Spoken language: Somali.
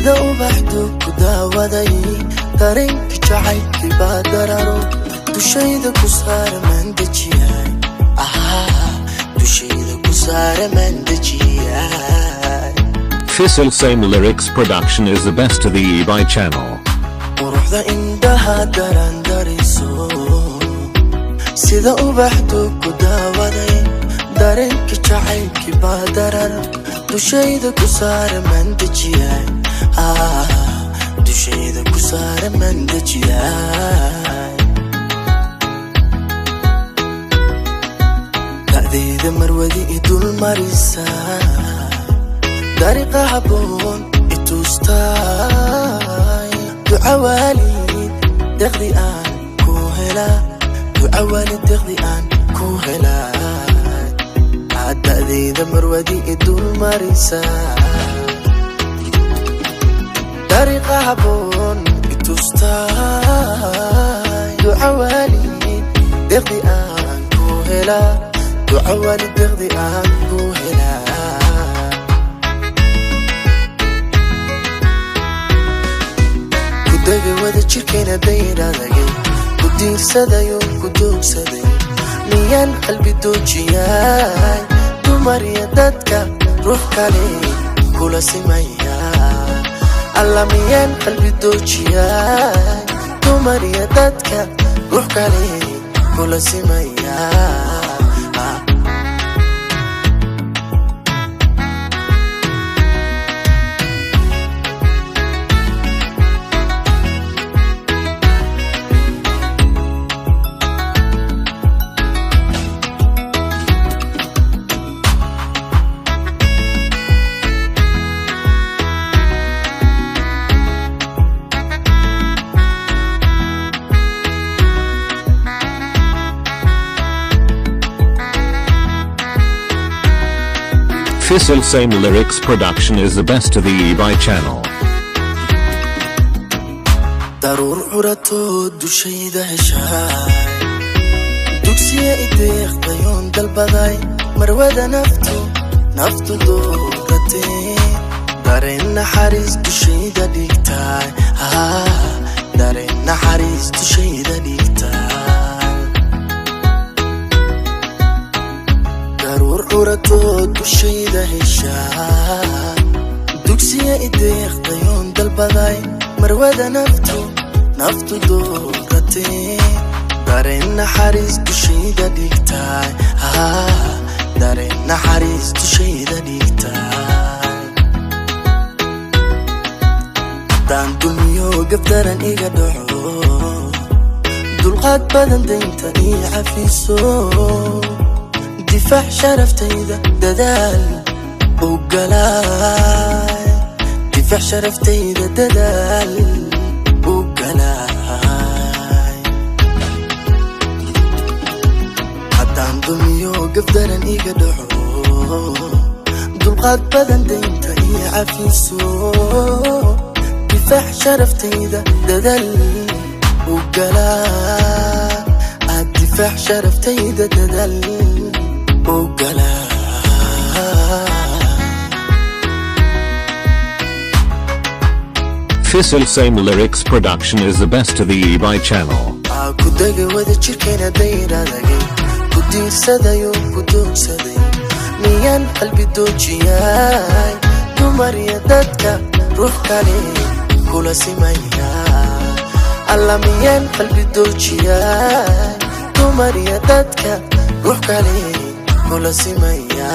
Sida ubaxdu ku daawaday, dareenka jacaylkii baa dararo dushayda ku saara mandejiyay, dushayda ku saara mandejiyay. Faisal Same Lyrics Production is the best of the eBay channel. Quruxda indhaha darandarayso, sida ubaxdu ku daawaday, dareenka jacaylkii baa darar dushayda ku saara mandejiyay, dushayda ku saara mandejiyay. Da'dayda marwadi i dul marisa, dariiqa habboon i tustaay, duca waalid deqdi aan ku helaa, duca waalid deqdi aan ku helaa. Da'dayda marwadi i dul marisa, dariiqa habboon i tustaay, duca waalid deqdi aan ku helaa, duca waalid deqdi aan ku helaa. Kudaga wada jirkeena dayradagay, ku diirsadayo ku doogsaday, miyaan qalbi doojiyay? Dumar iyo dadka ruux kale kula simaya. Alla, miyaan qalbi doojiyay? Dumar iyo dadka ruux kale kula simaya. Faisal Same Lyrics Production is the best of the eBay channel. Daruur curatoo dushayda heshaay, dugsiya ideeqdayoon dalbaday, marwada naftu naftu dooratee, dareen naxariis dushayda dhigtaay, dareen naxariis dushayda dhigtaay. Daruur curatoo dushayda heshaay, dugsiya ideeqdayoon dalbaday, marwada naftu naftu dooratee, dareen naxariis dushayda dhigtaay, dareen naxariis dushayda dhigtaay. Haddaan dulmiyo gabdaran iga dhaco, dulqaad badan daynta ii cafiso, difaac sharaftayda dadaal u galay, difaac sharaftayda dadaal u galay. Haddaan dulmiyo gabdaran iga dhaco, dulqaad badan daynta ii cafiso, difaac sharaftayda dadaal u galaa, aad difaac sharaftayda dadaal u galaa. Faisal Same Lyrics Production is the best of the eBay channel. Ku daga wada jirkeena dayradagay, ku diirsadayo ku doogsaday, miyaan qalbi doojiyay? Dumar iyo dadka ruux kale kula simaya. Alla, miyaan qalbi doojiyay? Dumar iyo dadka ruux kale kula simaya.